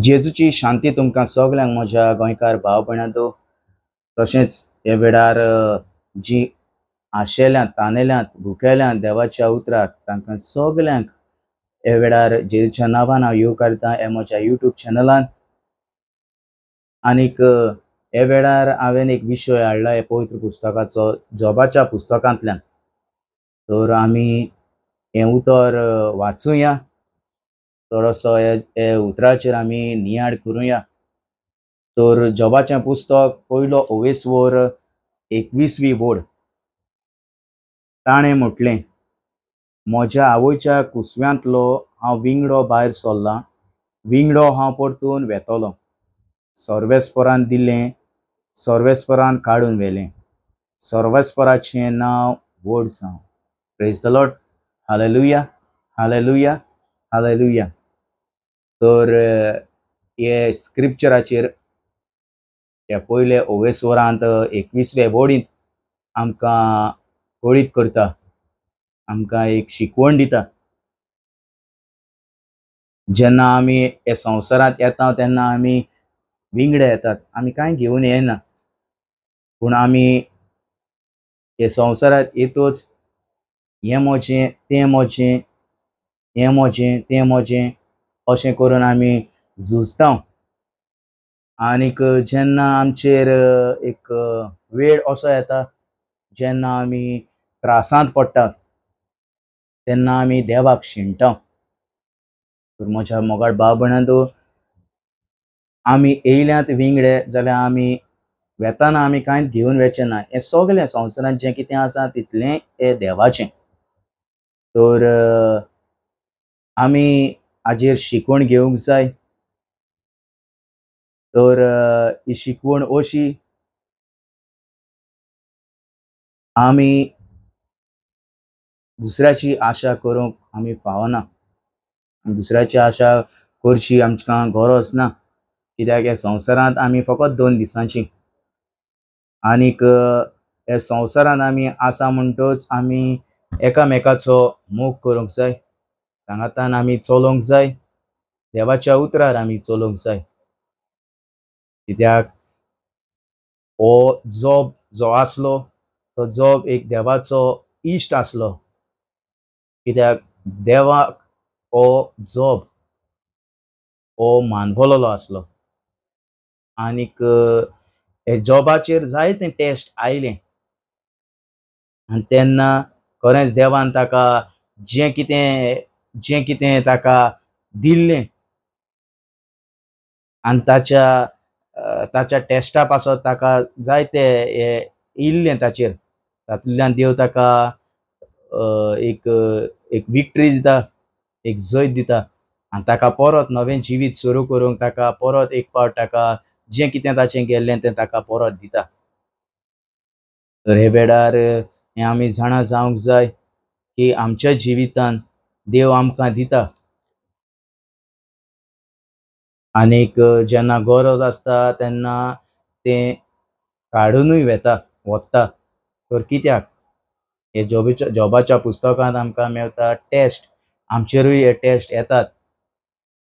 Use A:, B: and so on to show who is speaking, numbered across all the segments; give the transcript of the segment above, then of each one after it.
A: जेजूची शांती तुमकां सगल्यांक म्हज्या गोंयकार भाव भयणांनो, तशेंच हे वेळार जी आशेल्यांत, तानेल्यांत, भुकेल्यांत देवाच्या उतराक, तांकां सगल्यांक हे वेळार जेजूच्या नांवान हांव येवकारतां हे म्हज्या यूट्यूब चॅनलान. आनीक हे वेळार हांवें एक विशय हाडला हे पवित्र पुस्तकाचो, जोबाच्या पुस्तकांतल्यान. तर आमी हें उतर वाचुया, थोडोसो हे उतराचेर आमी नियाळ करुया. तर जोबाचें पुस्तक पयलो ओवेसवर 21वी वोड. ताणें म्हटलें, म्हज्या आवयच्या कुसव्यांतलो हांव विंगडो भायर सरलां, विंगडो हांव परतून वेतलो. सर्वेस्परान दिलें, सर्वेस्परान काडून व्हेलें, सर्वेस्पराचें नांव व्हड जावं. Praise the Lord. Hallelujah, hallelujah, hallelujah. तर हे स्क्रिप्चराचेर ह्या पयले ओवेसवरांत 21वे वोडींत आमकां कळीत करता, आमकां एक शिकवण दिता. जेन्ना आमी हे संवसारांत येता तेन्ना आमी विंगडे येतात, आमी कांय घेवन येना. पूण आमी हे संवसारांत येतच हें म्हजें, तें म्हजें, हें म्हजें, तें म्हजें अशें करून आमी झुजता. आनीक जेन्ना आमचेर एक वेळ असो येता जेन्ना आमी त्रासांत पडटा तेन्ना आमी देवाक शिणटा. तर म्हज्या मोगाळ भाव भयणांनो, आमी येयल्यात विंगडे जाल्यार आमी वेताना आमी कांयच घेवन वचचें ना. हें सगलें संवसारांत जें कितें आसा तितलें हें देवाचें. तर आमी हाजेर शिकवण घेवंक जाय. तर ही शिकवण अशी, आमी दुसऱ्याची आशा करूंक आमी फावना, दुसऱ्याची आशा करची आमकां गरज ना. कित्याक ह्या संवसारांत आमी फकत 2 दिसांची, आनीक ह्या संवसारांत आमी आसा म्हणटच आमी एकामेकाचो मोग करूंक जाय, सांगातान आमी चलोवंक जाय, देवाच्या उतरार आमी चलोवंक जाय. कित्याक हो जोब जो आसलो तो जोब एक देवाचो इश्ट आसलो. कित्याक देवाक हो जोब हो मानवलेलो आसलो. आनीक हे जोबाचेर जायते टेस्ट आयले आनी तेन्ना खरेंच देवान ताका जें कितें ताका दिल्लें आनी ताच्या टेस्टा पासत ताका जायते हे इल्लें ताचेर, तातूंतल्यान देव ताका एक एक विक्ट्री दिता, एक जैत दिता आनी ताका परत नवें जिवीत सुरू करूंक ताका परत एक फावट ताका जें कितें ताचें गेल्लें तें ताका परत दिता. तर हे वेळार हें आमी जाणा जावंक जाय की आमच्या जिवितान देव आमकां दिता, आनीक जेन्ना गरज आसता तेन्ना तें काडुनूय वेता, वता. तर कित्याक हे जोबाच्या पुस्तकांत आमकां मेळटा टेस्ट, आमचेरूय हे टेस्ट येतात.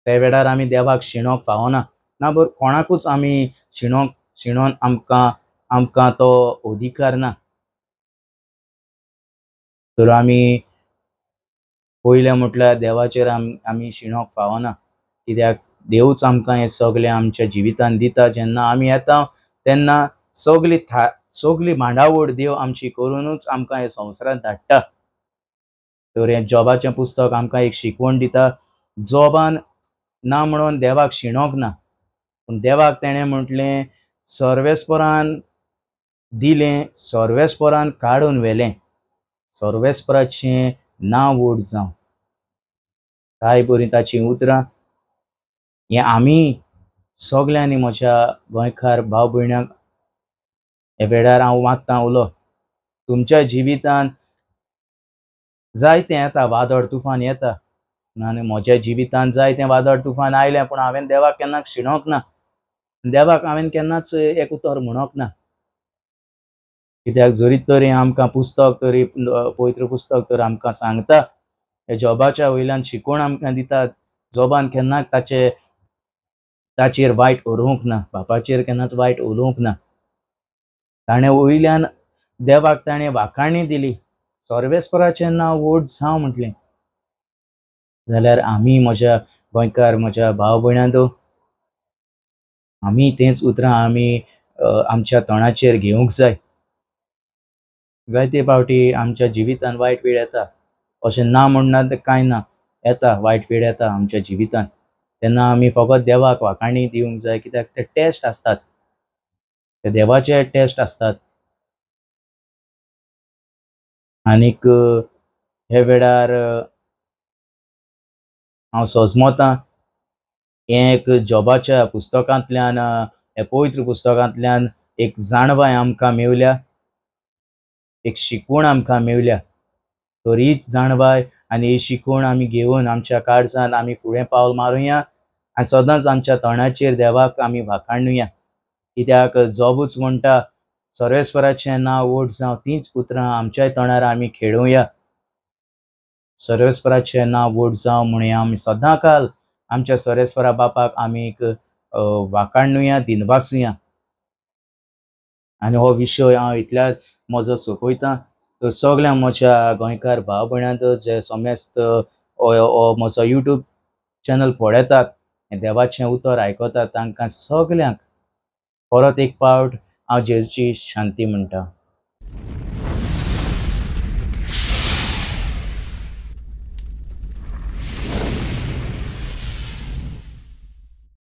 A: त्या वेळार आमी देवाक शिणोंक फावना, ना बर कोणाकूच आमी शिणोन आमकां तो अधिकार ना. तर आमी पयलें म्हटल्यार देवाचेर आमी शिणोंक फावना. कित्याक देवूच आमकां हें सगलें आमच्या जिवितान दिता. जेन्ना आमी येता तेन्ना सगली मांडावळ देव आमची करुनूच आमकां हे संवसारांत धाडटा. तर हें जोबाचें पुस्तक आमकां एक शिकवण दिता. जोबान ना म्हणून देवाक शिणोंक ना, पूण देवाक तेणें म्हटलें सर्वेस्परान दिलें, सर्वेस्परान काडून व्हेलें, सर्वेस्पराचें नांव व्हड जावं. काय बरीं ताचीं उतरां. हें आमी सगल्यांनी म्हज्या गोंयकार भाव भयणांक हे वेळार हांव मागता उलो, तुमच्या जिवितान जायतें येता, वादळ तुफान येता. आनी म्हज्या जिवितान जायतें वादळ तुफान आयलें, पूण हांवें देवाक केन्नाच शिणोंक ना, देवाक हांवें केन्नाच एक उतर म्हणोंक ना. कित्याक जरी तरी आमकां पुस्तक तरी पवित्र पुस्तक तर आमकां सांगता, हे जोबाच्या वयल्यान शिकवण आमकां दिता. जोबान केन्नाच ताचे ताचेर वायट उलोवंक ना, बापाचेर केन्नाच वायट उलोवंक ना. ताणें वयल्यान देवाक ताणें वाखाणी दिली, सर्वेस्पराचें नांव व्हड जावं म्हटलें. जाल्यार आमी म्हज्या गोंयकार म्हज्या भाव भयणांनो आमी तेंच उतरां आमी आमच्या तोंडाचेर घेवंक जाय. जायते फावटी आमच्या जिवितान वायट वेळ येता, अशें ना म्हणना कांय ना, येता वायट वेळ येता आमच्या जिवितान. तेन्ना आमी फकत देवाक वाखाणी दिवंक जाय, कित्याक ते टेस्ट आसतात, ते देवाचे टेस्ट आसतात. आनीक हे वेळार हांव सोजमोतां हें एक जॉबाच्या पुस्तकांतल्यान, ह्या पवित्र पुस्तकांतल्यान एक जाणवाय आमकां मेवल्या, एक शिकवण आमकां मेवल्या. तर हीच जाणवाय आनी ही शिकवण आमी घेवन आमच्या काळजान आमी फुडें पावल मारुया आनी सदांच आमच्या तोंडाचेर देवाक आमी वाखाणुया. कित्याक जॉबूच म्हणटा सर्वेस्पराचें नांव व्हड जावं, तींच उतरां आमच्याय तोंडार आमी खेळोवया. सर्वेस्पराचें नांव व्हड जावं म्हणया आमी सदां काल आमच्या सर्वेस्परा बापाक आमी एक वाखाणुया, दिनवासुया. आनी हो विशय हांव इतल्या म्हजो सोंपयतां. तर सगळ्या म्हज्या गोंयकार भाव भयणांत जे समेस्त हो म्हजो यूट्यूब चॅनल पळयतात, देवाचें उतर आयकतात, तांकां सगल्यांक परत एक पावट हांव जेजूची शांती म्हणटा.